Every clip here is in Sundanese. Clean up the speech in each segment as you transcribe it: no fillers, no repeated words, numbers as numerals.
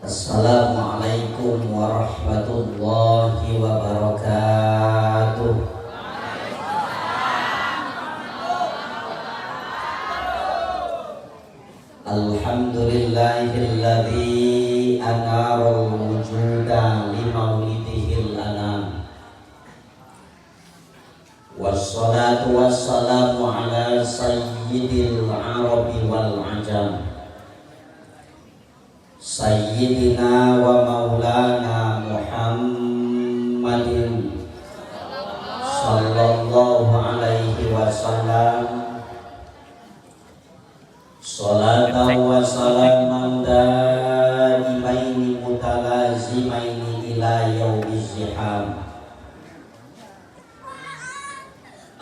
Assalamualaikum warahmatullahi wabarakatuh. Alhamdulillahilladzi anarul wujuda limaulidihil anam. Wassalatu wassalamu ala sayyidil arabi wal ajam, sayyidina wa maulana Muhammadin sallallahu alaihi wasallam. Salatan wa salaman daimaini mutalazimaini ila yaumiz ziham.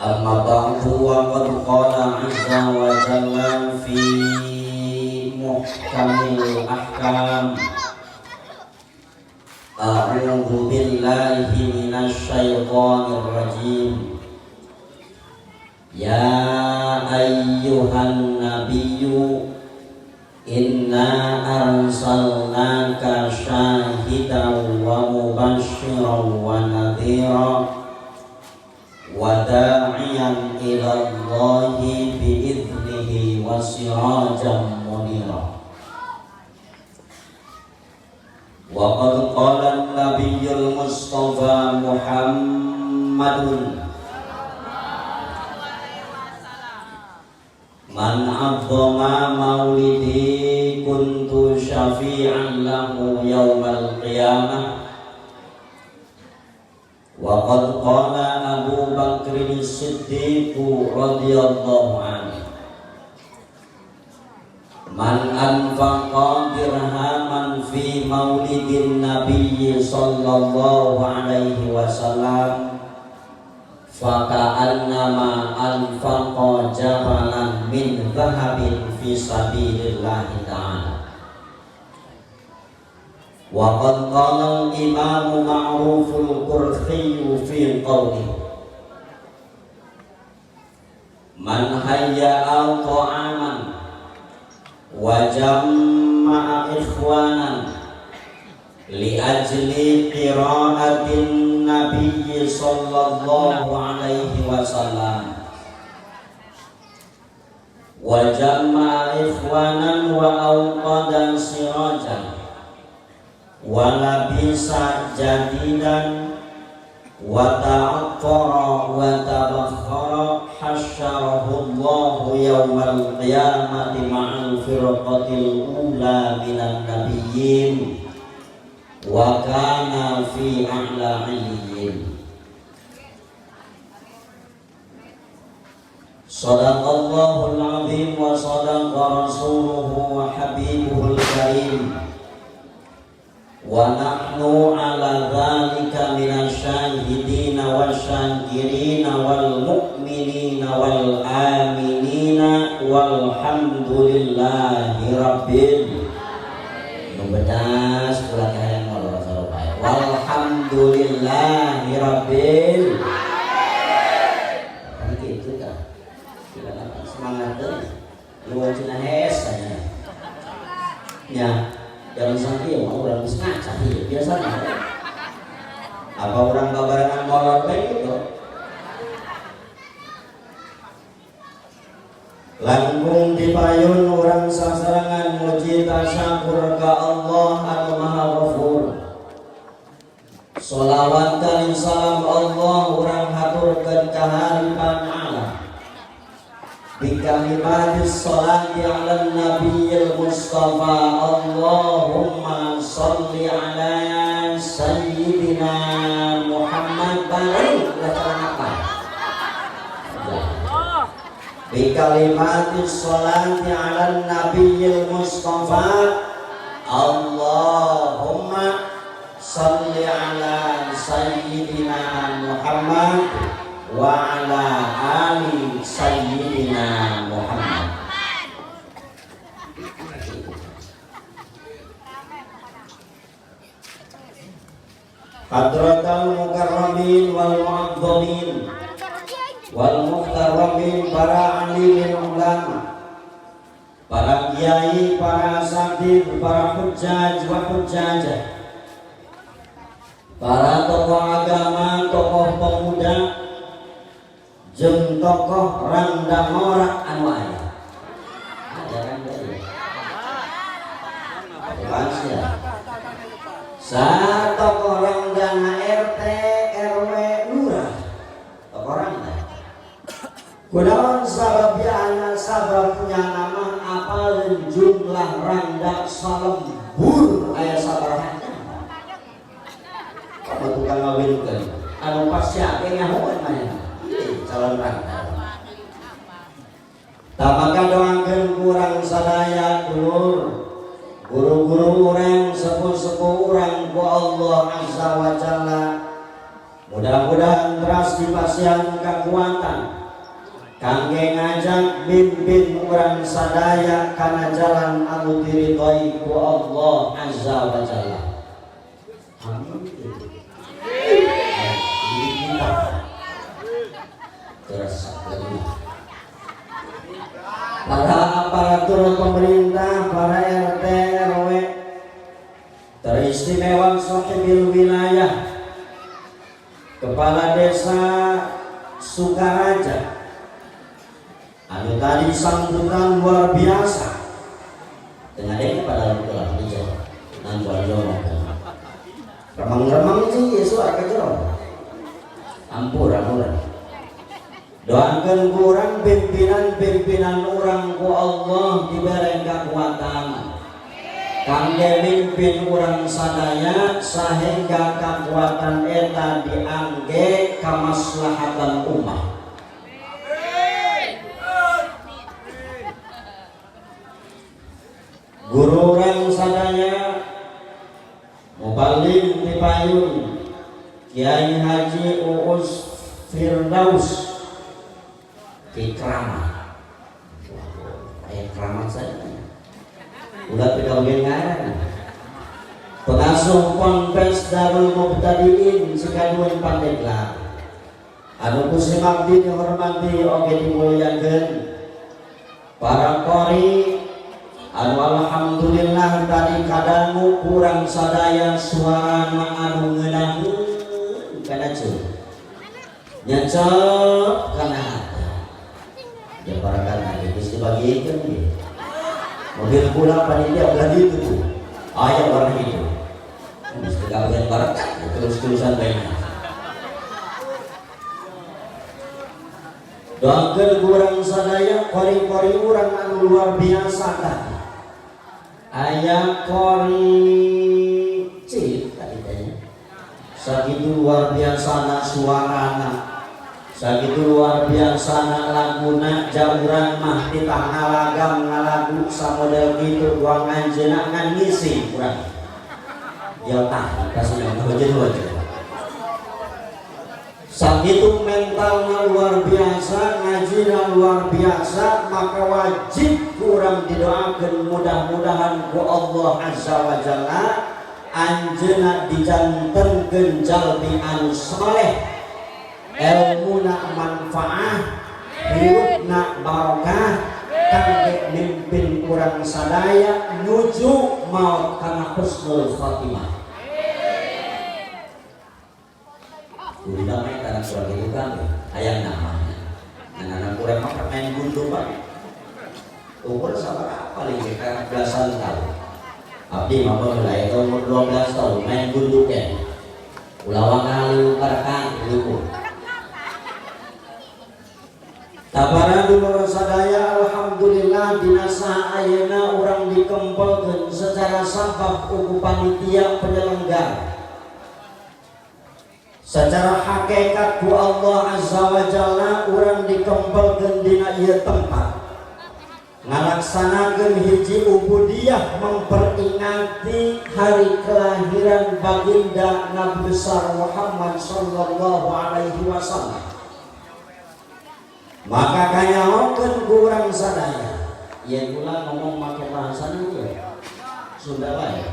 Amma ba'du, wa qad qala azza wa jalla fi muhkamil ahkam. A'udzu billahi minasy syaithanir rajim. Ya ayyuhan nabiyyu inna arsalnaka syahidan wa mubasysyiran wa nadhira wa da'iyan ila Allahi bi'idnihi wa sirajan munira. Wa qad qala an-nabiyyul mustafa Muhammadun, man 'azzama maulidi kuntu syafi'an lahu yaumal qiyamah. Wa qad qala Abu Bakrin Siddiq radhiyallahu anhu, man anfaqa dirhaman fi maulidin nabiyyi sallallahu alaihi wasallam faka'annama anfaqa jabalan min dhahabin fi sabilillahi ta'ala. Wa qad qala al-imamu Ma'ruful Qurthi fi qawli, man hayya'a ta'aman wa jamma'a ikhwanan li ajli qira'atin nabiyyi sallallahu alaihi wasallam wa jamma'a ikhwanan wa awqadan sirajan wa labisa jadidan wa ta'attara wa tabakhkhara hasyarahu Allahu yaumal qiyamati ma'al firqatil ula minan nabiyyin wa kana fi a'la 'iliyyin. Sadaqallahul azim wa sadaqa rasuluhu wa habibuhul karim. Wa nahnu ala dzalika minasyahidina wasyakirina wal mu'minina wal aminina walhamdulillahi rabbil alamin. Bedas kula hayang molor sarupae. Walhamdulillahi rabbil alamin. Gitu kan. Semangat teh. Luar cina hes nya. Ya. Jangan sampai ya mau orang geus ngaca ieu biasanya. Apa orang babarengan molor teh gitu. Langkung dipayun orang sasarangan muji tasyakur ka Allah anu Maha Ghafur. Sholawat dan salam Allah urang haturkeun ka haripan alam. Bikalimatis sholati ala nabiyil mustafa. Allahumma sholli ala sayyidina Muhammad. Bareng ulah apa? Bikalimatis sholati ala nabiyil mustafa. Allahumma sholli ala sayyidina Muhammad wa ala ali sayyidina Muhammad. Hadratal mukarramin wal mu'azzamin wal muhtaramin, para alimin ulama, Para kiai, para asatid, para hujjaj wa hujjajah, para tokoh agama, tokoh pemuda, jeung tokoh randa ngora anu aya. Ada randa ya? Ada. Sa tokoh randa na RT, RW, lurah. Tokoh randa. Kunaon sabab ana sabab punya nama apalin jumlah randa salembur aya sabaraha. Apa tukang ngawinkeun? Anu pas siapa nyahoan manehna? Ieu calon randa. Tabaka doakeun kurang sadaya dulur. Guru-guru urang, sepuh-sepuh urang ku Allah Azza wa Jalla. Mudah-mudahan teras dipasihan kekuatan kangge ngajak mimpin urang sadaya kana jalan anu diridhoi ku Allah Azza wa Jalla. Amin. Ini kita terus lagi. Para aparatur pemerintah, para RT, RW, teristimewa sahibil wilayah, kepala desa Sukaraja, anu tadi sambutan luar biasa. Dengan ini pada ulah di jero, nan jono. Remang-remang sih ya suara ke jero. Ampura, ampura. Doakan kurang pimpinan-pimpinan orang ku Allah diberi kekuatan kangge mimpin urang sadaya sehingga kekuatan eta diangge kamaslahatan ummah. Guru urang sadaya Mubaligh Tipayun Kiai Haji Uus Firdaus di keramat. Wah, keramat saja. Udah tidak bagian ngaran. Pengasuh Ponpes Darul Mubtadiin Sekaduan Pandeglang. Anu ku simabdi dihormati oge dimuliakeun. Para qori anu alhamdulillah tadi kadangu kurang sadaya suarana anu ngeunaheun kana ceuk. Nyecep kana hati. Ya barangkali geus dibagikeun ge. Mobil pula panitia belah itu tuh. Aya warna itu. Mesti kabagian barakat terus-terusan baiknya. Doakeun kurang sadaya qori-qori urang anu luar biasa tadi. Aya qori cik tadi tanya. Sakitu luar biasa suarana. Sakitu luar biasa laguna jauran mah ditah ngalagam ngalagu samodel gitu ruang anjeunna ngan ngisi urang. Ya tah kasih wajan-wajan. Sakitu mentalna luar biasa, ngajina luar biasa, maka wajib kurang didoakan mudah-mudahan ku Allah Azza wa Jalla anjeunna dijantenkeun jalmi anu saleh, elmuna manfaah, hirupna barokah, kangge mimpin urang sadaya nuju maut kana husnul khatimah. Udah main karena kurang itu kan, ayam namanya. Anak-anak kurang mah main gundu pak. Umur sama apa lagi? Karena belasan tahun. Abdi mah baheula itu umur 12 tahun main gundu kan. Ulah ngalu karekan lukur. Tabara dulur sadaya alhamdulillah dina saha ayeuna urang dikempelkeun secara sabab ku panitia penyelenggara. Secara hakikat ku Allah Azza wa Jalla urang dikempelkeun dina ieu tempat. Ngalaksanakeun hiji ubudiyah memperingati hari kelahiran baginda Nabi besar Muhammad sallallahu alaihi wasallam. Maka kanyahokeun ku urang sadaya. Yen kula ngomong make bahasa ieu Sunda wae.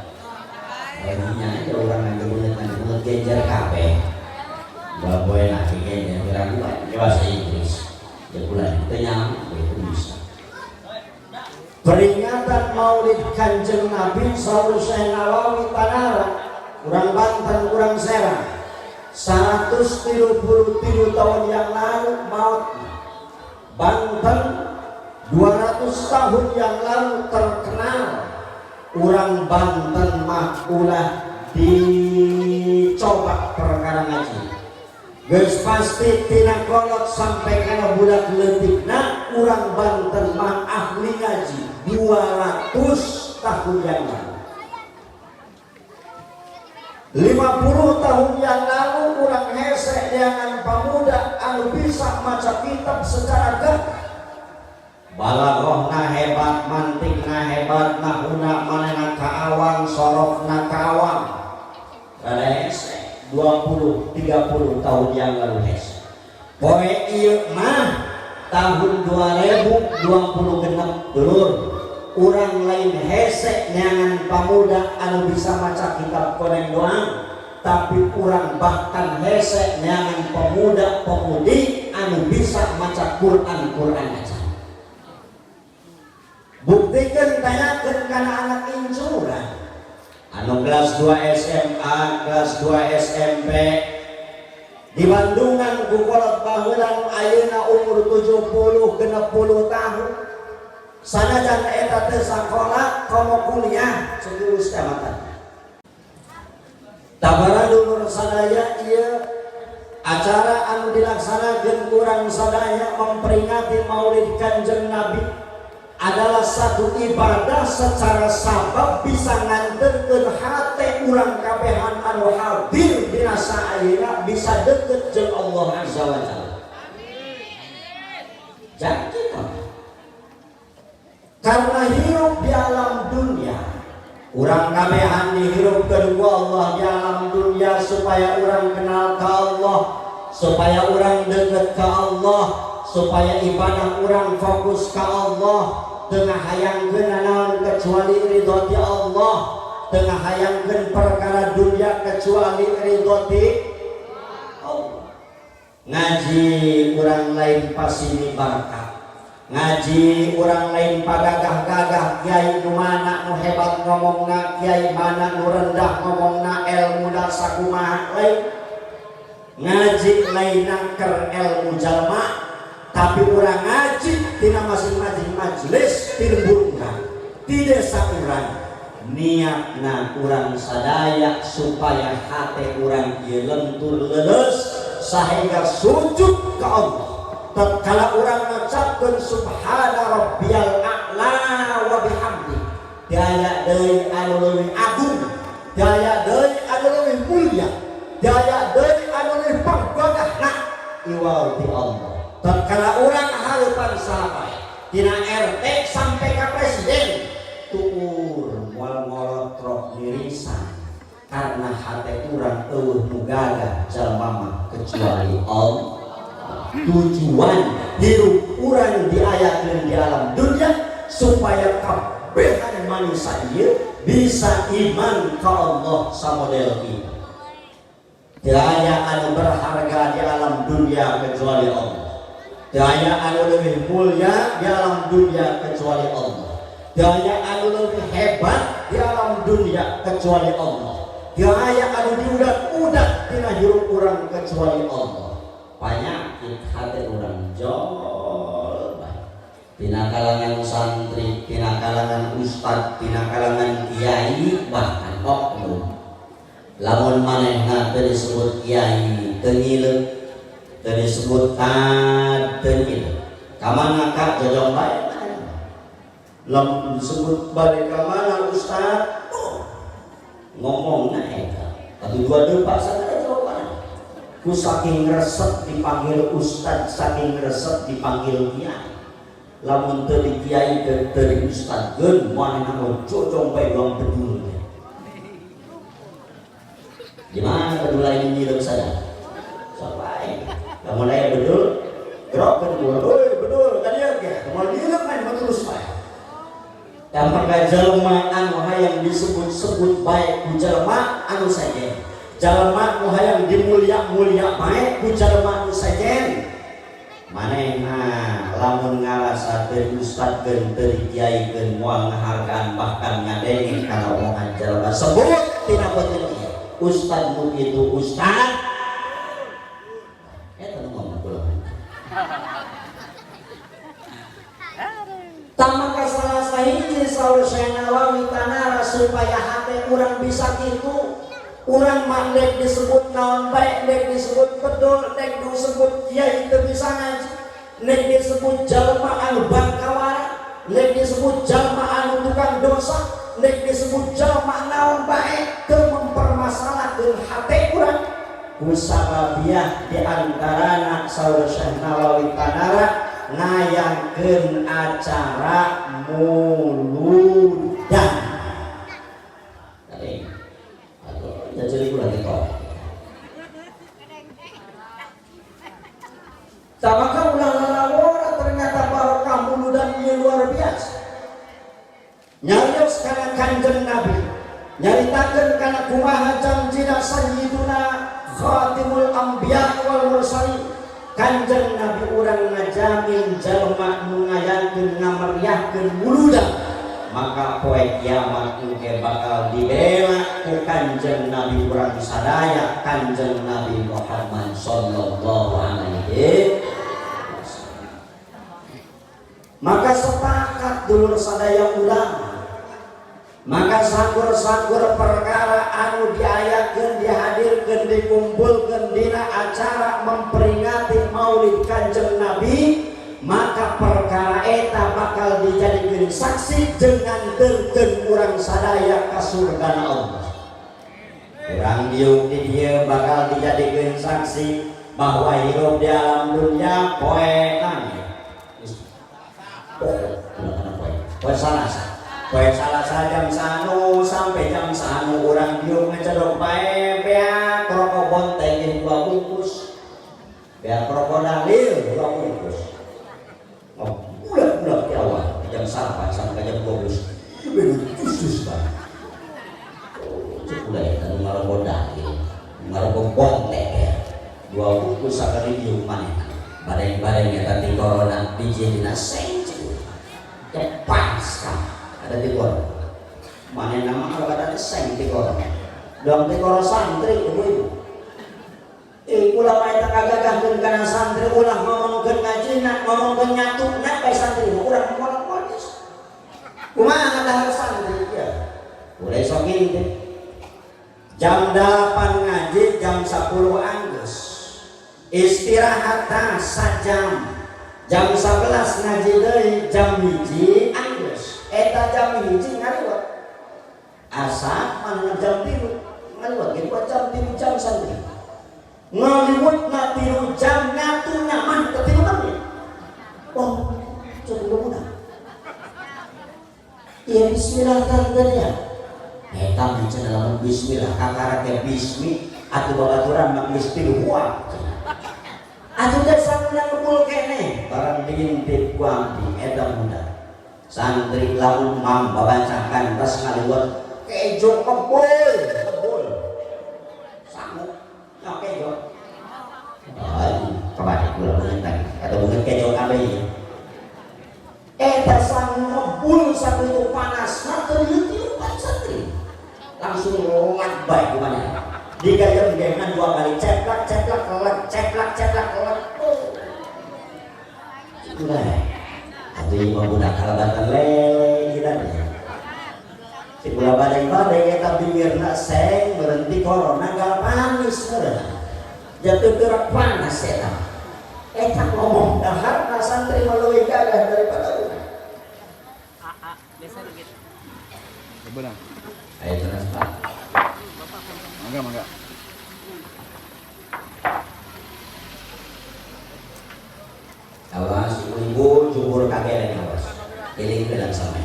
Baginya aja urang ngangge genjer kabeh. Gak boleh lagi kayaknya kira gua bahasa Inggris. Ya kula teu nyampe itu bisa. Peringatan Maulid Kanjeng Nabi, saur Syekh Nawawi Tanara, urang Banten, urang Serang, 133 tahun yang lalu maut. Banten 200 tahun yang lalu terkenal. Urang Banten mah ulah dicoba perkara ngaji. Geus pasti tina kolot sampai kana budak leutikna, urang Banten mah ahli ngaji 200 tahun yang lalu. 50 tahun yang lalu urang hese dengan pemuda anu bisa maca kitab secara gagah, balaghahna hebat, mantikna hebat, nahuna manehna kaawang, sorofna kaawang. Rada hese 20 30 tahun yang lalu hese. Poe ieu mah tahun 2020 genep, dulur, urang lain hese neangan pamuda anu bisa maca kitab koneng doang, tapi urang bahkan hese neangan pemuda pemudi anu bisa maca Quran Quran aja. Buktikan, tanyakan karena anak incu urang anu kelas 2 SMA, kelas 2 SMP di Bandungan ku kolot baheula nu ayeuna umur 70 60 tahun. Sanajan eta teu sakola komo kuliah, sekulus kecamatan. Tabara dulur sadaya, ieu acara anu dilaksanakeun urang sadaya memperingati Maulid Kanjeng Nabi adalah satu ibadah secara sabab bisa nganterkeun hate urang kabehan anu hadir dina ayeuna bisa deket jeung Allah Azza wa Jalla. Janji karena hirup di alam dunia, urang kabehan dihirupkeun ku Allah di alam dunia supaya urang kenal ke Allah, supaya urang deket ke Allah, supaya ibadah urang fokus ke Allah, teu ngahayangkeun naon kecuali ridho ti Allah, teu ngahayangkeun perkara dunia kecuali ridho ti Allah. Ngaji urang lain pasini barkat, ngaji urang lain pagagah-gagah kiai nu mana nu hebat ngomongna, kiai mana nu rendah ngomongna, ilmu sakumaha, lain. Ngaji lain ker ilmu jalma, tapi urang ngaji tina masing-masing majelis di lembur urang, di desa urang, niatna urang sadaya supaya hati urang ieu lentur leuleus sehingga sujud ke Allah tatkala urang ngucapkeun subhana rabbiyal a'la wa bihamdi. Daya deui anu leuwih agung, daya deui anu leuwih mulia, daya deui anu leuwih panggagahna iwal ti Allah. Tatkala urang hareupan sahabat tina RT sampai ka presiden, tuur moal ngolotrok mirisan karena hati urang euweuh nu gagah jalma mah kecuali Allah. Tujuan hirup urang diayakeun di alam dunia supaya kabehan manusia ieu bisa iman ka Allah samodel kita. Daya anu berharga di alam dunia kecuali Allah. Daya anu lebih mulia di alam dunia kecuali Allah. Daya anu lebih hebat di alam dunia kecuali Allah. Daya anu diudak-udak tina hirup urang kecuali Allah. Penyakit hati urang jol bae. Tina kalangan santri, tina kalangan ustad, tina kalangan kiai, bahkan oknum. Lamun manehna teu disebut kiai teu ngileuk, teu disebut tad teu ngileuk. Ka mana ka jojong bae. Lamun disebut balik ka mana ustad? Oh, ngomongna eta. Atuh dua depak sana jawaban. Ku saking resep dipanggil ustad, saking resep dipanggil kiai. Lamun teu di kiai teu di ustadkeun, manehna mah jojong bae doang bedul. Gimana bedul lain nyileuk sada? Sok bae. Lamun aya bedul, gerokeun gua, "Euy bedul, ka dieu ge." Moal nyileuk mah mah terus bae. Maka jelema anu hayang disebut-sebut bae ku jelema anu sejen. Jalma nu hayang dimulia-mulia bae ku jalma anu sejen. Manehna lamun ngarasa teu ustadkeun teu dikiaikeun moal ngahargaan bahkan ngadenge kana omongan jalma sebut tina beuteung ieu. Ustad nu kitu ustad eta nu ngomong kula. Tamaka salah sahiji saur Syekh Nawawi tanara supaya hate urang bisa kitu. Urang mah dek disebut naon bae, dek disebut bedol, dek disebut kiai teu bisa ngaji, dek disebut jalma anu bangkawara, dek disebut jalma anu tukang dosa, dek disebut jalma naon bae, teu mempermasalahkeun hate urang. Kusababiah di antarana saur Syekh Nawawi tanara ngayangkeun acara muludan. Jadi kula teh. Maka ulah lalawora ternyata barokah muludan ieu luar biasa. Nyarios kana Kanjeng Nabi, nyaritakeun kana kumaha janjina Sayyiduna Khatimul Anbiya wal Mursalin. Kanjeng Nabi urang ngajamin jalma nu ngayangkeun ngameriahkeun muludan, maka poe kiamat engke bakal dibela ku Kanjeng Nabi urang sadaya, Kanjeng Nabi Muhammad sallallahu alaihi wasallam. Maka sepakat dulur sadaya ulama, maka sanggur-sanggur perkara anu diayakeun, dihadirkeun, dikumpulkeun dina acara memperingati Maulid Kanjeng Nabi, maka perkara eta bakal dijadikeun saksi jeung nganterkeun urang sadaya ka surgana Allah. Urang diuk di dieu bakal dijadikeun saksi bahwa hidup di alam dunia poe nangis. Poe Salasa. Poe Salasa jam 1 sampai jam 1 urang diuk ngecedok bae beak rokok bonteng 2 bungkus. Beak rokok dalil 2 bungkus. Oh, bulat-bulat di awal jam sarapan sampai jam 12. Khusus banget. Oh, cukup lah ya, tadi ngarokok dalil, ngarokok bonteng ya. 2 bungkus sakali diuk maneh. Bareng-bareng ya tadi corona biji dina seng cepat sekali ada di corona. Mana nama kalau ada seng di corona. Dong di corona santri ibu-ibu. Ulah bae teh kagagahkeun kana santri, ulah ngomongkeun ngajina, ngomongkeun nyatuna bae santri mah urang moal-moal geus. Kumaha dahar santri ya? Ulah sok teh. Jam 8 ngaji, jam 10 anggeus. Istirahat tah sajam. Jam 11 ngaji deui, jam 1 anggeus. Eta jam 1 ngaliwat. Asa mana jam 3 ngaliwat ge 2 jam 3 jam santri. Ngaliwat na 3 jam nyatuna mah teu 3 menit. Oh, cukup mudah. Iya bismillah tante ya. Eta mah cenah lamun bismillah kakara teh bismi atuh babaturan mah geus tilu huat. Atuh teh sanguna ngebul keneh barang diintip ku abdi eta muda. Santri lamun mam babancakan pas ngaliwat kejo kebul, kebul. Sangu nya kejo. Ay, kebalik kula beungeut tadi. Atau beungeut kejo kabeh ieu. Eta sangu ngebul sakitu panas, mah teu liut-liutan santri. Langsung lewat bae kumaha. Digayem-gayeman 2 kali ceplak ceplak kelek ceplak ceplak kelek. Ulah. Atuh ieu mah budak kalabatan lele kita nih. Si kula badai-badai eta bibirna seng berhenti corona gal panis meureun. Jatuh gerak panas eta. Eta ngomong dahar na santri mah leuwih gagah daripada urang. Biasa begitu. Benar. Ayo terus Pak. Mangga, mangga. Awas ibu-ibu jubur kageleng awas. Iling bilang sama.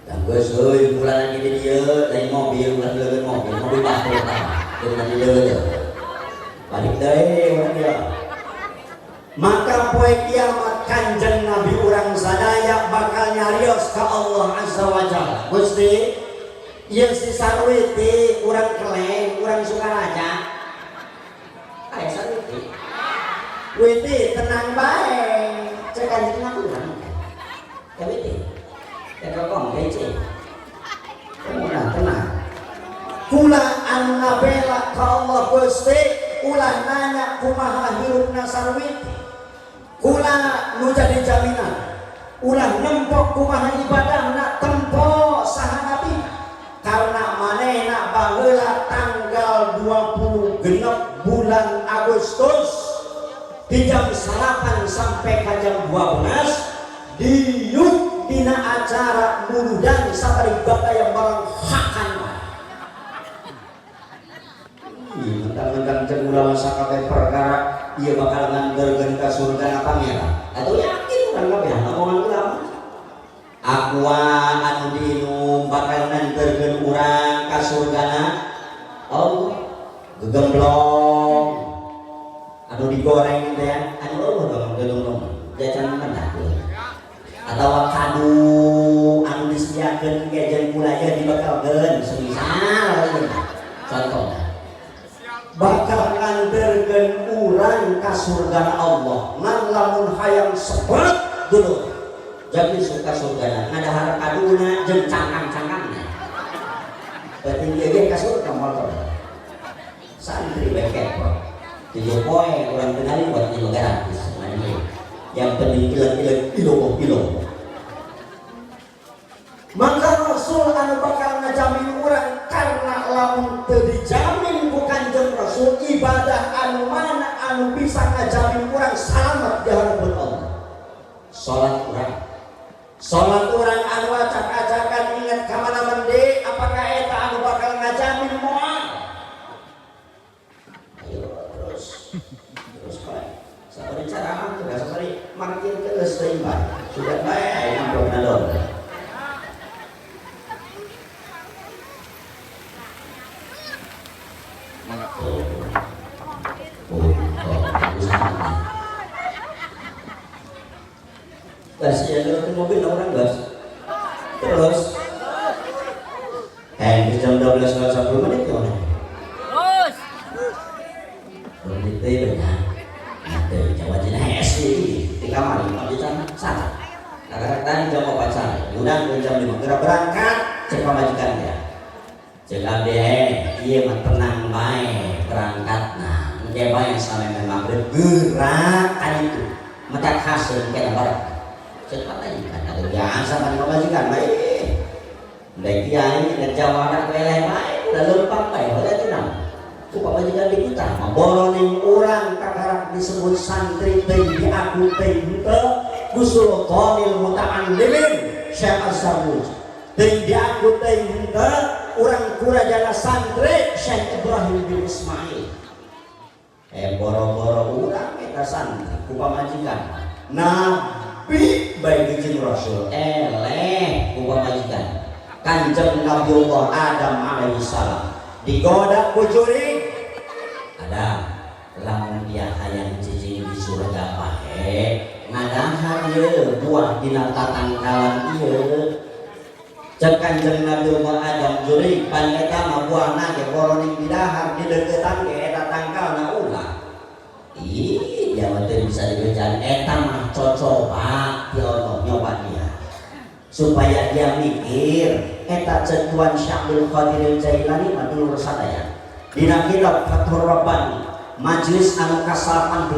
Dan geus euy bulan di dieu lain mobil ulah leugeun mobil, mobil batur tah. Teu di leugeun. Balik deui urang dieu. Maka poe kiamat Kanjeng Nabi urang sadaya bakal nyarios ka Allah Azza wa Jalla. Gusti, Ieu si Sarwiti urang Keleng, urang Sukaraja. Aya Sarwiti. Witi tenang bae. Cek kanjeng aku urang. Ya Witi. Ya kokong kece. Tenang, tenang. Kula anu ngabela ka Allah Gusti, ulah nanya kumaha hirupna Sarwiti. Kula nu jadi jaminan. Ulah nempok kumaha ibadahna, tempo saha nabi. Karena manehna baheula tanggal 20 genep bulan Agustus di jam 9 sampai ke jam 12 diuk dina acara muludan sabari yang barang hakan. Mentang-mentang cek ulama sakabeh perkara ieu bakal nganterkeun ka surga na pangeran. Atuh yakin urang kabeh omongan ulama. Aqua anu diinum bakal nganterkeun urang ka surgana Allah. Gegemblong anu digoreng teh anu eueuh dong gegemblong jajan mendah atau kadu anu disediakeun ge jeung kulaya dibekelkeun semisal contohna bakal nganterkeun urang ka surgana Allah. Ngan lamun hayang sebet dulu jadi suka surgana ngadahar kaduna jeung cangkang-cangkangna berarti dia ge ka surga motor santri bae kepo 7 poe urang kenalin buat lima gratis yang penting ilang-ilang ilo-ilo. Maka Rasul anu bakal ngajamin urang karena lamun teu dijamin ku Kanjeng Rasul ibadah anu mana anu bisa ngajamin urang selamat di hadapan Allah. Salat urang. Salat urang anu acak-acakan ingat ka mana mende apakah eta anu bakal ngajamin moal? Ayo terus. Terus bae. Sabari ceramah tuh sabari markir geus teuing bae. Sudah bae aya amplopna doang. Mangga. Oh, gas ya ke mobil orang gas. Terus di jam 12.10 menit ya orang. Terus. Menit teh benar. Nanti Jawa Cina di kamar di sana sana. Kadang-kadang jam 4 sore, diundang ke jam 5 gerak berangkat cek pamajikan ya. Cek abdi ieu mah tenang bae berangkatna. Engke bae sampe maghrib gerak kan itu. Mecak hasil kena bareng. Cek pamajikan atau biasa kan pamajikan bae. Ndek kiai ndek jawara weleh bae udah lempang bae udah tenang. Ku pamajikan di kita mah boroning urang kakarak disebut santri teh diaku teh henteu Sultanil Muta'allimin Syekh Az-Zarnuj. Teh diaku teh henteu urang kurajana santri Syekh Ibrahim bin Ismail. Boro-boro urang eta santri ku pamajikan. Nabi bae jeung Rasul eleh ku pamajikan. Kanjeng Nabiullah Adam alaihi salam digoda ku jurig. Adam lamun dia hayang cicing di surga bae ngadahar ieu buah dina tatangkalan ieu. Cek Kanjeng Nabiullah Adam jurig pan eta mah buahna ge boroning didahar dideuketan ge eta tangkalna ulah. Ih, dia mah teu bisa dibejaan eta mah cocoba ti Allah nyoba dia. Supaya dia mikir eta cek Tuan Syekh Abdul Qadir Jailani mah dulur sadaya. Dina kitab Fathur Rabbani majelis anu ka-18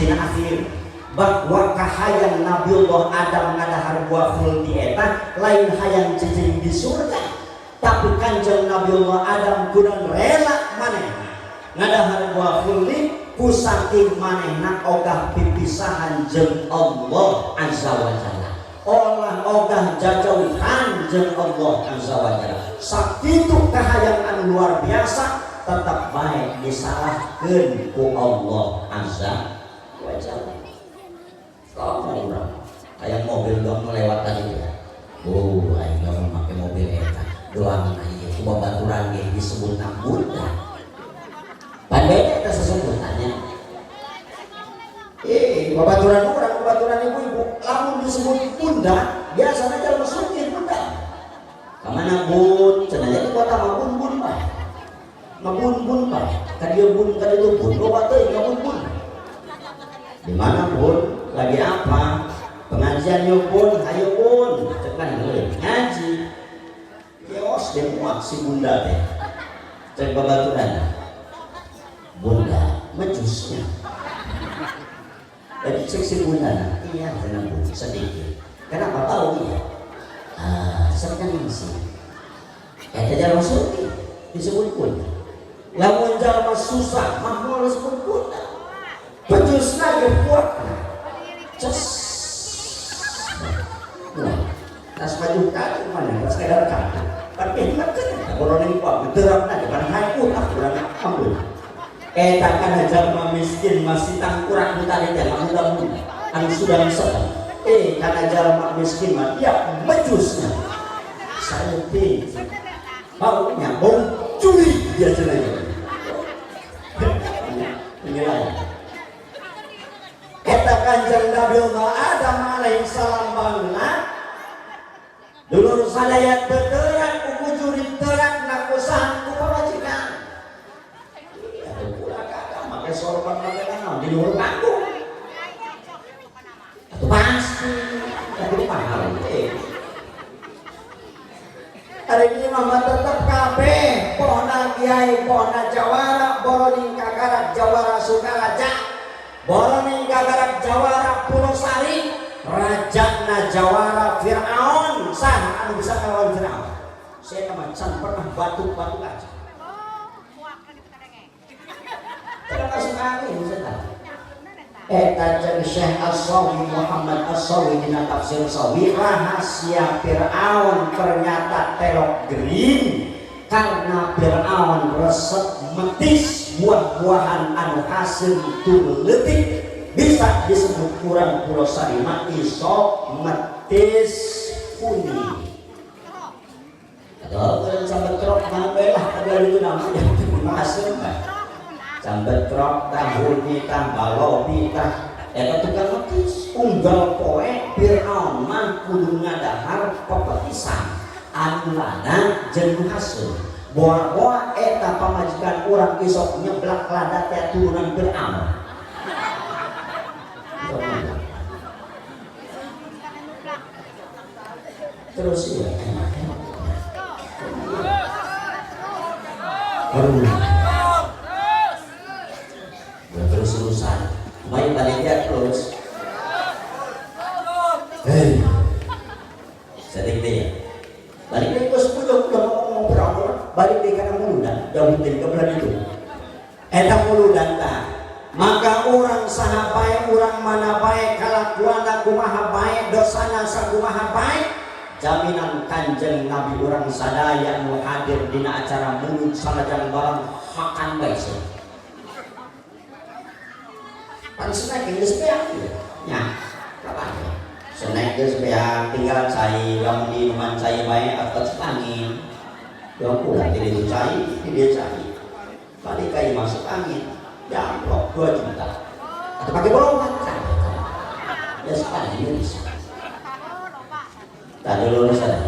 dina akhir bahwa kahayang Nabiullah Adam ngadahar buah khuldi eta lain hayang cicing di surga tapi Kanjeng Nabiullah Adam kudu rela manehna ngadahar buah khuldi ku saking manehna ogah pipisahan jeung Allah Azza wa Jalla olah ogah jajauhan jeung Allah Azza wa Jalla sakitu kahayang anu luar biasa tetap baik disalahkeun ku Allah Azza wa Jalla. Kamu urang hayang mobil doang lewat tadi ya. Oh, aing mah make mobil eta. Doang ieu ku babaturan ge disebutna bunda. Pan beda eta sesebutannya. Babaturan urang, babaturan ibu-ibu lamun disebut bunda, biasanya jalma sugih bunda. Kamana bun? Cenah jadi kota mah bun bun bae. Mabun bun bae. Ka dieu bun, ka ditu bun, loba teuing ngabun bun. Di mana bun? Lagi apa? Pengajian yuk bun, hayu bun. Cek kan ngaji. Kios dia muak si bunda teh. Cek babaturan. Bunda mejusnya. Jadi cek si bunda nah, iya cenah bun sedikit. Kenapa tahu iya? Ah, seneng sih. Eta jalma surti disebut bunda. Lamun jalma susah mah moal disebut bunda. Pejusna ge kuatna. Ces. Wah, tas maju kaki mana, tas kadar kaki. Tapi hemat kan, boroning kuat, terapna di mana hai utak urang ampun. Eta kana jalma miskin masih tangkurak nu tadi teh mah muda-muda anu sudah sedang. Kana jalma miskin mah dia mejusna. Saeutik baunya bau curi dia cenah. Penilaian. Eta Kanjeng Nabi Allah Adam alaihi salam bangna dulur sadaya teu teurak ku jurig teurak na ku saha ku pamajikan. Atuh pula kagak make sorban make naon di luhur panggung. Atuh pasti atuh paham teh. Hari ini mah tetep kabeh pohna kiai pohna jawara boroning kagarak jawara Sukaraja boroning kagarak jawara Pulosari rajana jawara Fir'aun sah anu bisa ngelawan Fir'aun. Saya mah can pernah batuk-batuk aja. Tidak masuk angin saya. Eta jeung Syekh As-Sawi Muhammad As-Sawi dina tafsir Sawi rahasia Fir'aun ternyata telok green karena Fir'aun resep metis buah-buahan anu hasil tur leutik bisa disebut kurang Pulosari mah iso metis kuning. Atau kalau sampai truk mah lah ada itu namanya hasil mah. Sampai truk tah huni tah balobi tah eta tukang metis unggal poe Fir'aun mah kudu ngadahar pepetisan anu lada jeung nu haseum. Boa-boa eta pamajikan urang isok nyeblak lada teh turunan Fir'aun. Terus iya enak. Aduh. Terus-terusan main panitia terus. Hei, sedih deh ya. Balik lagi ke sepuluh udah ngomong berapa? Balik deh karena muludan, jauh dari kebelan itu. Eta muludan ta. Maka orang saha bae, orang mana bae, kalakuana kumaha bae, dosana sakumaha bae, jaminan Kanjeng Nabi urang sadaya nu hadir dina acara mulud sanajan barang hakan bae sih. Pan snack geus beak nya. Kapan? Snack geus beak tinggal cai, lamun diinuman cai bae atau angin. Dong ulah di ditu cai, di dieu cai. Balik ka imah masuk angin. Jamplok 2 juta. Atau pakai bolongan kan. Ya sekali bisa. Tadi lulus ada.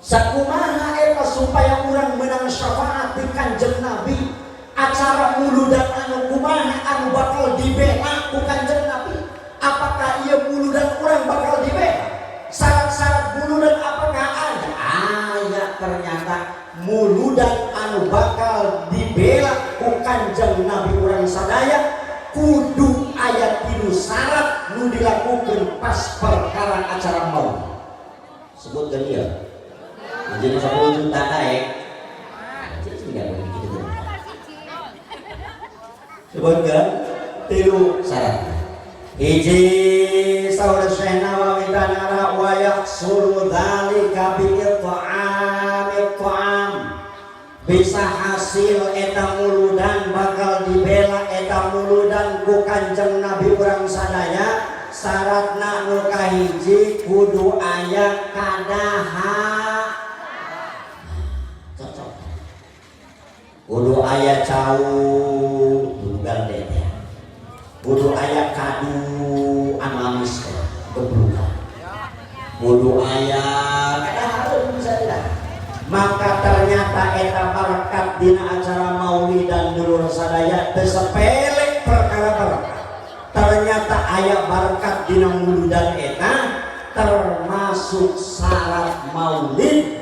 Sakumaha eta supaya urang menang syafaat di Kanjeng Nabi. Acara muludan anu kumaha anu bakal dibela ku Kanjeng Nabi. Apakah ieu muludan urang bakal dibela? Syarat-syarat muludan apakah ada? Aya ternyata muludan anu bakal dibela ku Kanjeng Nabi urang sadaya kudu aya tilu syarat nu dilakukeun pas perkara acara maulid. Sebutkeun ieu. Jadi 10 juta naik. Sebutkan tilu syarat. Hiji saur Syekh Nawawi tanara wa yahsulu dzalika bi it'ami ta'am. Bisa hasil eta muludan bakal dibela eta muludan ku Kanjeng Nabi urang sadaya syaratna nu kahiji kudu aya kadaha. Cocok. Kudu aya cau tunggal deh. Kudu aya kadu anu amis teh geblukan. Kudu aya kadahar Ternyata eta berkat dina acara maulidan, dulur sadaya, teu sepele perkara berkat. Ternyata aya berkat dina muludan eta, termasuk syarat maulid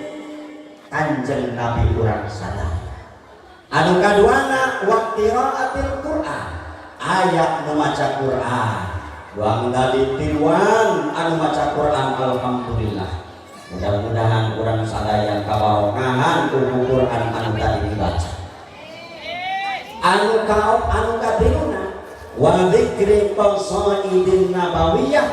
Kanjeng Nabi urang sadaya. Anu kaduana, wa qiraatil Quran, aya nu maca Quran. Doang tadi tiluan anu maca Quran, alhamdulillah. Mudah-mudahan urang sadaya kabarokahan ku Quran anu tadi dibaca. Anu kaop, anu katiluna, wa dzikri qasaidin nabawiyah,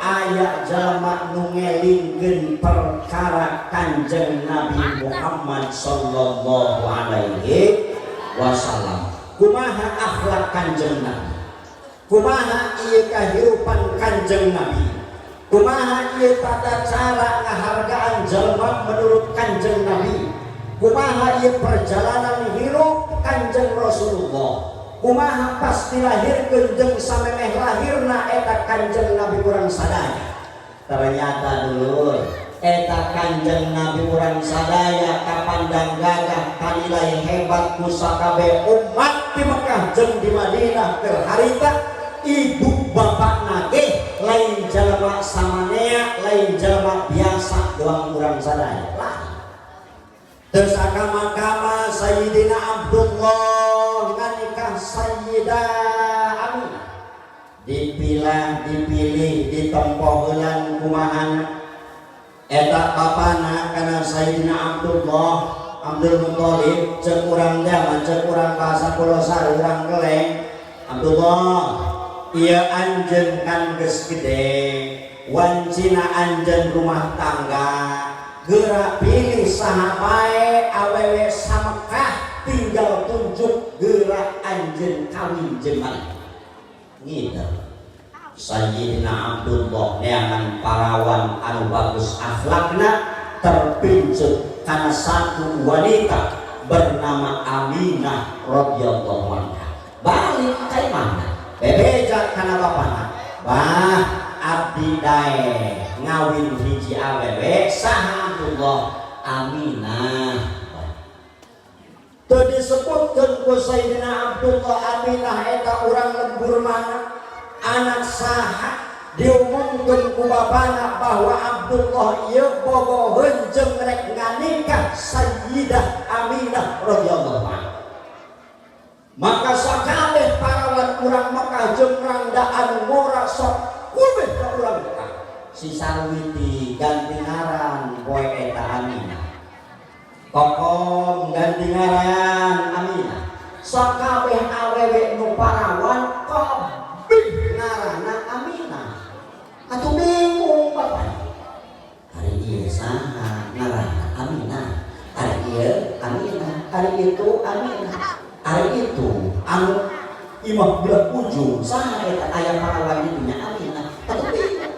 aya jalma nu ngelingkeun perkara Kanjeng Nabi Muhammad sallallahu alaihi wasallam. Kumaha akhlak Kanjeng Nabi, kumaha ieu kahirupan Kanjeng Nabi, kumaha ieu tata cara ngahargaan jalma menurut Kanjeng Nabi, kumaha ieu perjalanan hirup Kanjeng Rasulullah, kumaha pas dilahirkeun jeung samemeh lahirna eta Kanjeng Nabi urang sadaya. Ternyata, dulur, eta Kanjeng Nabi urang sadaya kapandang gagah, kanilai hebat ku sakabeh umat di Mekah jeung di Madinah keur harita. Ibu bapakna ge lain jalma samanea, lain jalma biasa doang urang sadaya lah. Terus akama-kama Sayyidina Abdullah nganikah Sayyidah Aminah, dipilah, dipilih, ditempoh heulan kumahana eta bapana kana Sayyidina Abdullah, Abdul Muthalib, cek urang zaman, cek urang bahasa Pulosari, urang Keleng. "Abdullah, ieu anjeun kan geus gede, wancina anjeun rumah tangga, geura pilih saha bae awewe samekah, tinggal tunjuk, geura anjeun kawin jeung maneh." Gitu Sayyidina Abdullah neangan parawan anu bagus akhlakna, terpincut karena satu wanita bernama Aminah radhiyallahu anha. Balik ka imahna, bebeja kana bapana, "Bah, abdi daek ngawin hiji awewe." "Saha, Abdullah?" "Aminah." Teu disebutkeun ku Sayyidina Abdullah Aminah eta urang lembur mana, anak saha. Diumumkeun ku bapana bahwa Abdullah ieu bogoheun jeung rek nganikah Sayyidah Aminah radhiyallahu anha. Maka sakabeh parawan urang Mekah jeung randa anu ngora sok kubeh ka urang Mekah. Si Sarwiti ganti ngaran poe eta Aminah, Kokom ganti ngaran Aminah, sakabeh awewe nu parawan kabeh ngaranna Aminah. Atuh bingung bapak, hari ieu saha ngaranna Aminah? Hari ieu Aminah, hari itu Aminah, hari itu anu imah belah ujung saha eta aya parawan ditu nya Aminah. Atuh bingung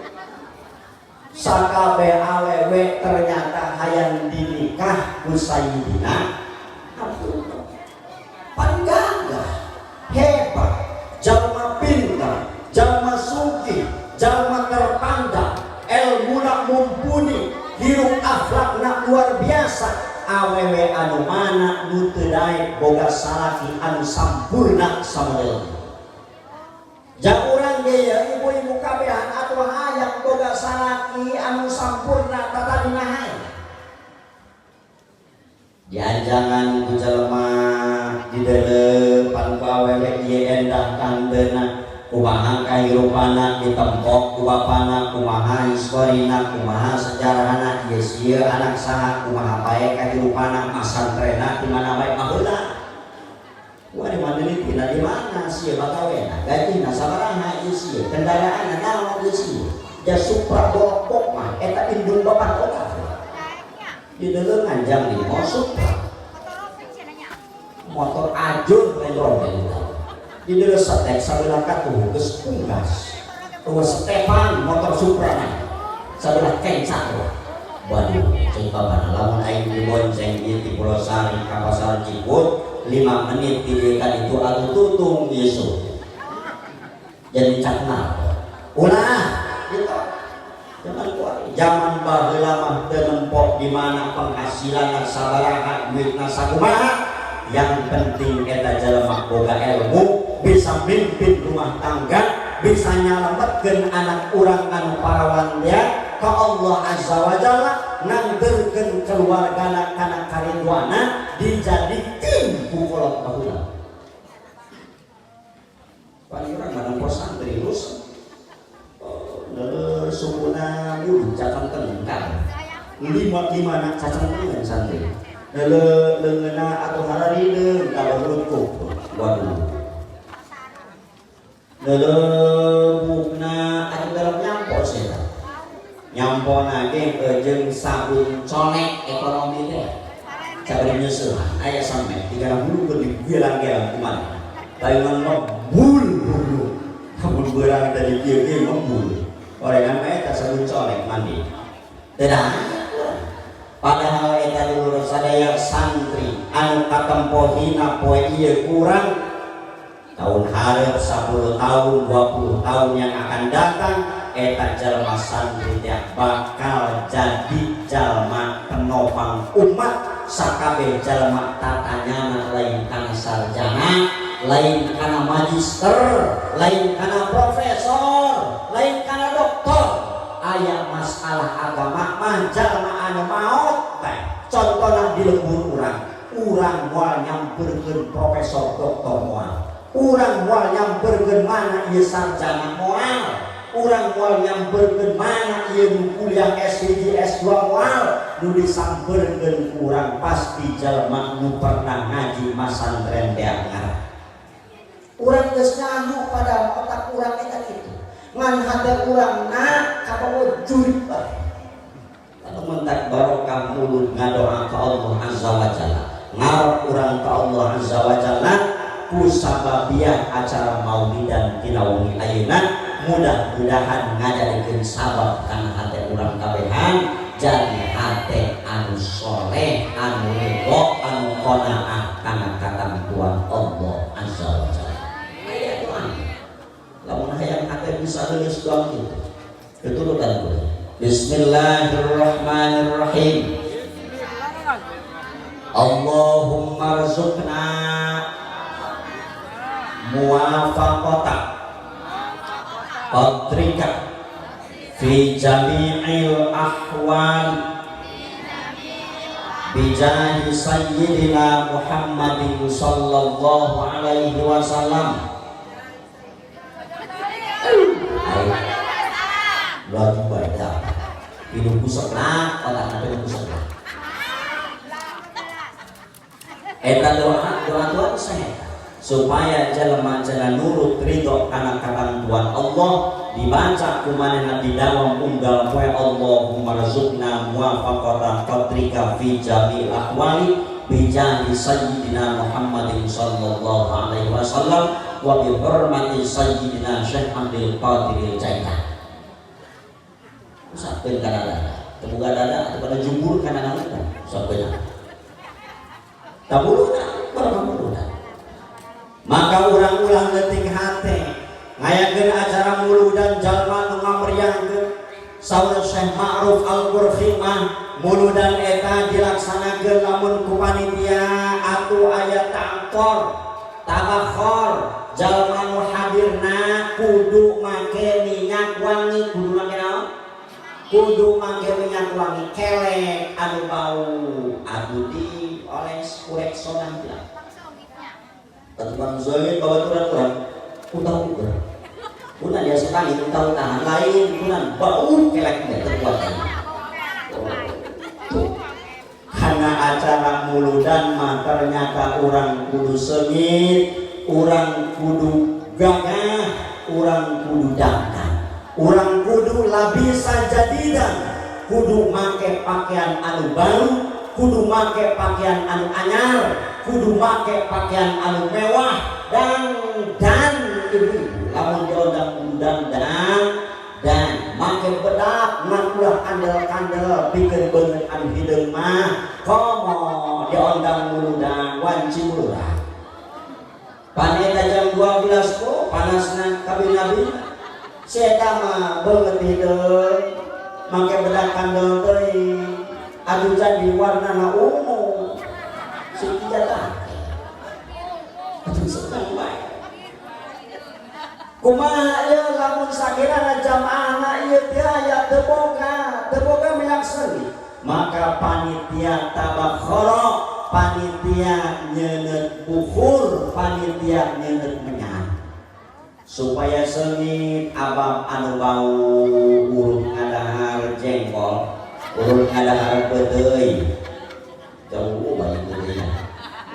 sakabeh awewe ternyata hayang dinikah ku Sayyidina Abdullah. Pan gagah, hebat, jalma pintar, jalma sugih, jalma terpandang, ilmuna mumpuni, hirup akhlakna luar biasa. Awewe anu mana nu teu daek boga salaki anu sampurna samodel? Ja urang ge ya, ibu-ibu kabehan atuh hayang boga salaki anu sampurna, tatadina hayang. Dianjangan ku jelema, dideuleu pan ku awewe ieu endah kandena, kumaha kahirupanna, ditempok ku bapana kumaha historina, kumaha sejarahna, ieu sieun anak saha, kumaha bae kahirupanna, masantrena di mana bae baheula. Wah, di mana tina di mana sih bakawena, gajina sabaraha ieu sieun, kendaraanna naon ieu sieun, ja Supra bolok mah eta indung bapak kota. Di dalam nganjang di mau Supra motor ajur lain rombeng. Di dalam setek sabelah katuh geus punggas, terus setepan motor Supra mah sabelah kencak. Waduh, cek bapana, lamun aing dibonceng ieu ti Pulosari ka Pasar Ciput 5 menit di dieu ka ditu atuh tutung Yesus jadi cakna ulah gitu. Zaman kuari, zaman baheula mah teu nempok. nempo di mana penghasilan sabaraha duitna sakumaha, yang penting eta jelema boga ilmu, bisa mimpin rumah tangga, bisa nyalametkeun anak urang anu parawan dia ka Allah Azza wa Jalla, nganterkeun keluargana kana karidwana, dijadikeun ku kolot baheula. Paling urang mah nempo santri rusak. Sukuna bulu cacan tengkar lima lima nak cacan tengkar santri lele leungeuna atau hararideung kalau lutut, waduh, lele bukna atau dalam nyampo sih nyampo nage jeung sabun colek ekonomi teh sabari nyeusehan aya sampe tiga bulu keur digelang-gelang kumaha lain ngebul bulu amun beurang dari kieu kieu ngebul orengan mah eta sabun colek mandi tidak. Padahal eta dulur sadaya santri anu katempo hina poe ieu kurang tahun hareup 10 tahun 20 tahun yang akan datang eta jalma santri teh bakal jadi jalma penopang umat. Sakabeh jalma tatanyana lain kana sarjana, lain kana magister, lain kana profesor, lain kana doktor. Aya masalah agama mah jalma anu maot teh contohna di lembur urang, urang moal nyamperkeun profesor doktor, moal urang moal nyamperkeun mana ieu sarjana, moal urang moal nyamperkeun mana ieu nu kuliah S1 S2, moal. Nu disamperkeun urang pasti jalma nu pernah ngaji masantren teh ngarah. Urang geus nyaho pada otak urang eta kitu, ngan hate urang na kabawa jurig bae. Lalu mentak barokah mulut ngadoa ka Allah Azza wa Jalla, ngarep urang ka Allah Azza wa Jalla ku sababiah acara maulidan dina wengi ayeuna, mudah-mudahan ngajadikeun sabab kana hate urang kabehan jadi hate anu soleh, anu ridho, anu qanaah kana katamtuan Allah Azza wa Jalla. Aya doa lamun hayang hate bisa leuleus, doa kitu keturutan kula. Bismillahirrahmanirrahim. Allahumma rzuqna muwafaqata qadrika fi jami'il ahwal bijahi sayyidina Muhammadin sallallahu alaihi wasallam. Ayo lagi baca hidup sebelah otak hidup sebelah eta doa doa Tuhan saya supaya jelema cenah nurut ridho kana katentuan Allah, dibaca kumanehna di dalam unggal poe Allahumma rzuqna muwafaqata qadrika fi jami'il ahwali bijahi sayyidina Muhammadin sallallahu alaihi wasallam wa bi hurmati sayyidina Syekh Abdul Qadir Jailani. Usapkeun kana dada, teu boga dada atau pada jubur kana naon, usapkeun tabuluna berapa muluna. Maka urang ulah leutik hate ngayakeun acara muludan jalma nu ngameriahkeun. Saur Syekh Ma'ruf Al-Qurfi mah muludan eta dilaksanakeun lamun ku panitia atuh aya tangkor tabakhor, jalma nu hadirna kudu make minyak wangi, kudu make naon, kudu make minyak wangi, kelek anu bau atuh di oles kurek sonah lah. Teman zohir babaturan urang utang ukur kuna dia sekali utang tahan lain kuna bau kelek teh terkuat. Karena acara muludan mah ternyata orang kudu sengit, orang kudu gagah, orang kudu dandan, orang kudu labisa jadidan, kudu make pakaian anu baru, kudu make pakaian anu anyar, kudu make pakaian anu mewah dan ibu-ibu lamun diundang undang dan make bedak ngan ulah kandel-kandel pikeun beungeut anu hideung mah komo diondang muludan wanci muludan paneta jam 12 kok panasna kabina-bina si eta mah beungeut hideung make bedak kandel teuing. Atuh jadi warnana ungu. Sing tah. Atuh seneng bae. Kumaha ieu lamun sakirana jamaahna ieu teh aya teu boga minyak seungit, maka panitia tabakhara, panitia nyeungeut bukhur, panitia nyeungeut menyan supaya seungit. Abab anu bau urut ngadahar jengkol, urut ngadahar peuteuy, jauh banyak peuteuy,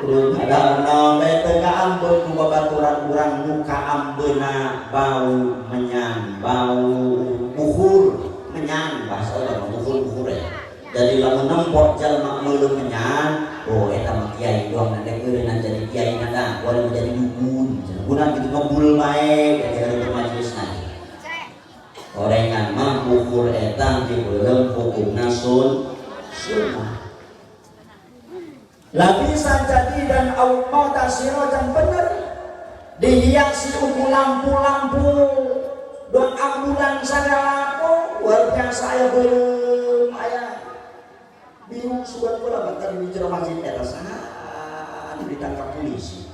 urut ngadahar naon bae teu kaambeun ku babaturan urang nu kaambeuna bau menyan, bau bukhur menyan, bahasa urang bukhur-bukhur ya. Jadi lamun nempok jalma meuleum menyan, oh eta mah kiai doang, nanti eureunna jadi kiai nada, boleh menjadi dukun guna gitu, ngebul bae jadi hari bermajelis nanti. Orengan mah bukhur eta dibeuleum hukumna sunnah. Lapisan jadi dan auqada sirojan, bener dihiasi uku lampu-lampu doang, ambulan segala, luar biasa, aya beuleum, aya biru sugan pula. Bahkan di jero masjid eta saha ditangkap polisi,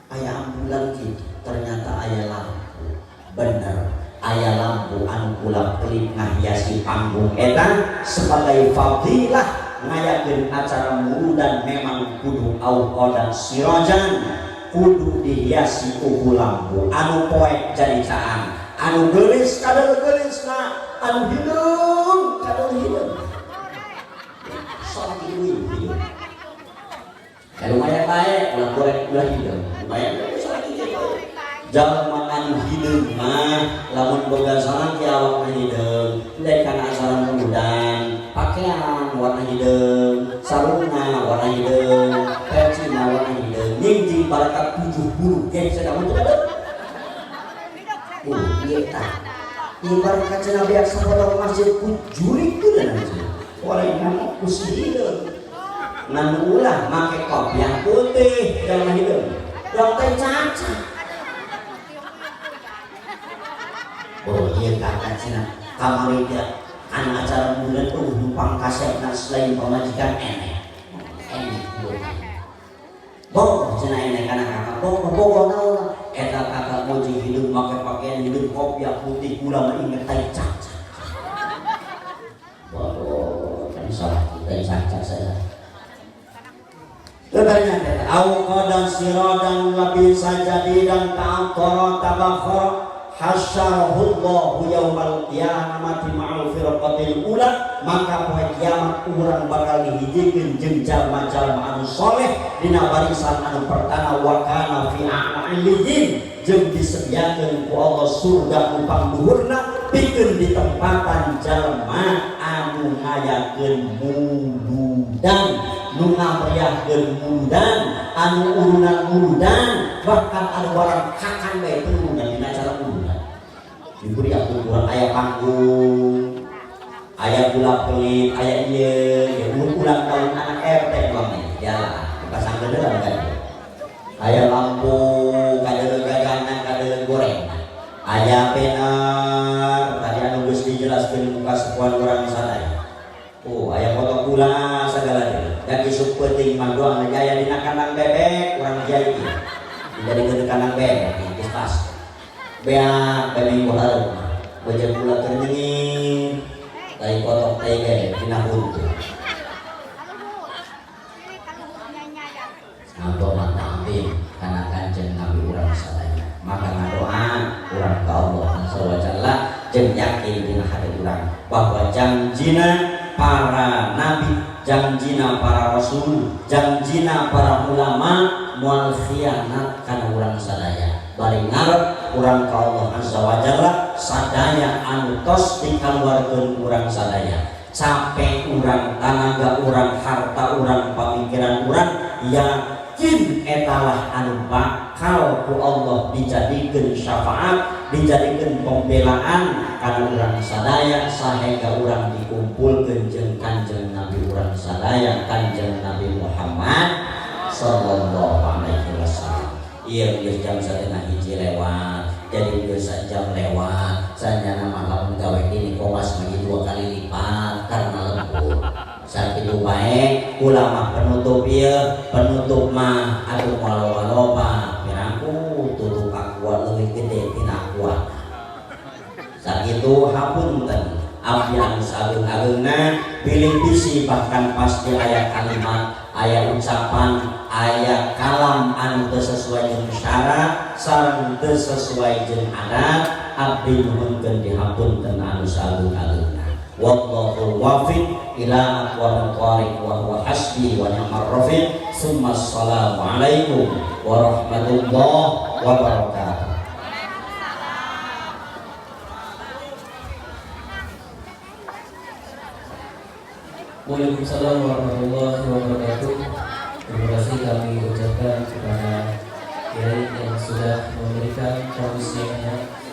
aya ambulan gitu, ternyata aya lampu, bener aya lampu anu kulap kelip ngahiasi panggung eta sebagai fadilah ngayakeun acara muludan. Memang kudu auqodan sirojan, kudu dihiasi uku lampu, anu poek jadi caang, anu geulis kadal geulisna, anu hideung kadal hideung. Salat ieu hideung ya lumayan baik, ulah goreng ulah hideung, lumayan salat ieu. Jalma anu hideung mah lamun boga salaki awakna hideung, dek kana acara muludan pakaian warna hideung, sarungna warna hideung, pecina warna hideung, nyingjing barakat 70 ge sedang teu ada. Ieu tah ieu barakat cenah beak sapotong masjid ku jurig teu cenah. Orengan ku si hideung ngan ulah make kopiah putih jalma hideung dong teh cacat. Oh iya, kakak cenah kamari dia anu acara bulan tuh numpang kasepna selain pamajikan enek enek boh cenah, enek kana kakak boh boh naon eta kakak moji hidup make pakaian hidup kopiah putih, kula mah inget tai cacat. Bodoh kan salah kita cacat saya. Ternyata auqadan siradan labisa jadidan ta'attara tabakhara hasyarahullahu yaumal qiyamati ma'al firqatil ula, maka poe kiamat urang bakal dihijikeun jeung jalma-jalma anu soleh dina barisan anu pertama, wa kana fi a'la illiyin, jeung disediakeun ku Allah surga nu pangluhurna pikeun ditempatan jalma anu ngayakeun muludan, nu ngameriahkeun muludan, anu urunan muludan, bahkan anu barang kakan bae teu urunan dina acara muludan. Diberi aku kurang aya panggung, aya gula pelit, aya ieu ya ulang tahun anak RT bang jalan pasang gede kan aya lampu kadeuleung gagangan, kadeuleung goreng, aya banner tadi anu geus dijelaskeun muka sepuan urang sadaya. Oh, aya foto kula segala deui. Dan isuk peuting mah doang jaya dina kandang bebek urang kiai ieu. Dijadikeun kandang bebek geus pas. Beak bae minggu hareup mah. Beujeun kula keur nyengir, tai kotok tai bebek dina huntu. Apa mata karena Kanjeng Nabi urang sadaya. Maka ngadoa urang ka Allah Azza wa Jalla jeung yakin dina hati urang bahwa janjina para nabi, janjina para rasul, janjina para ulama moal khianat kana urang sadaya. Bari ngarep urang ka Allah Azza wa Jalla sadaya anu tos dikaluarkeun urang sadaya. Capek urang, tanaga urang, harta urang, pamikiran urang, yakin etalah anu bakal ku Allah dijadikeun syafaat, dijadikeun pembelaan kana urang sadaya sehingga urang dikumpulkeun jeung Kanjeng Nabi urang sadaya, Kanjeng Nabi Muhammad sallallahu alaihi wasallam. Ieu geus jam 12.30 lewat, jadi geus jam lewat. Sanjana mah lamun gawe ini komas bagi dua kali lipat karena lembur. Mah atuh moal loba piraku tutup kuat leuwih gede tina kuat. Sakitu hapunten abdi anu sageung-ageungna, bilih bisi bahkan pasti aya kalimat, aya ucapan, aya kalam anu teu sesuai jeung syarat sareng teu sesuai jeung adat, abdi nyuhunkeun dihapunten anu sageung-ageungna. Wallahul muwaffiq ila aqwamit thariq wa huwa hasbi wa ni'mar rafiq. Summa assalamu alaikum warahmatullahi wabarakatuh. Waalaikumsalam warahmatullahi wabarakatuh. Terima kasih kami ucapkan kepada Kiai yang sudah memberikan tausiahnya.